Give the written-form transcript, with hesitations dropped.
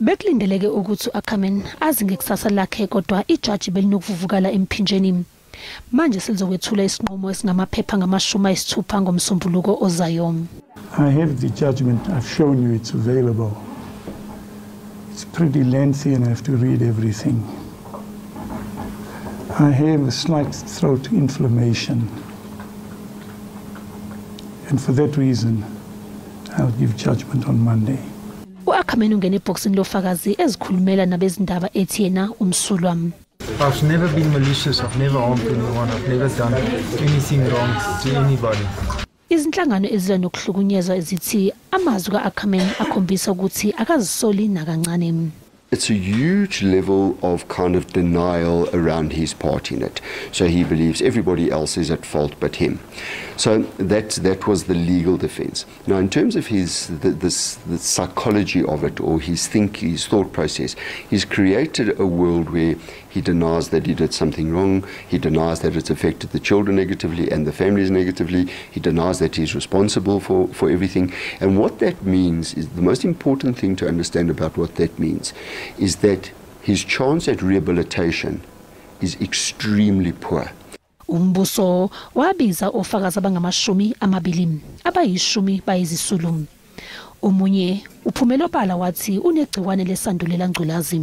Bekulindeleke ukuthi u-Ackerman azi ngekusasa lakhe kodwa ijaji belinokuvuvukala emphinjeni. Manje selizokwethula isinqumo esingamaphepha ngamashumi ngomsombuluko ozayo. I have the judgment. I've shown you it's available. It's pretty lengthy and I have to read everything. I have a slight throat inflammation. And for that reason, I'll give judgment on Monday. U-Ackerman ungene ebhokisini lofakazi ezikhulumela nabezindaba ethi yena umsulwa. I've never been malicious, I've never harmed anyone, I've never done anything wrong to anybody. Izinhlangano ezilwa nokuhlukunyezwa ezithi amazwi ka-Ackerman akhombisa ukuthi akazisoli nakancane. It's a huge level of kind of denial around his part in it. So he believes everybody else is at fault but him. So that was the legal defense. Now, in terms of the psychology of it, or his thought process, he's created a world where he denies that he did something wrong. He denies that it's affected the children negatively and the families negatively. He denies that he's responsible for everything. And what that means is the most important thing to understand about what that means is that his chance at rehabilitation is extremely poor. Umbuso wabiza ofakazi abangama-20 abayishumi bayizisulu. Omunye uPhumelo Bala wathi unegciwane lesandulela ngculazi.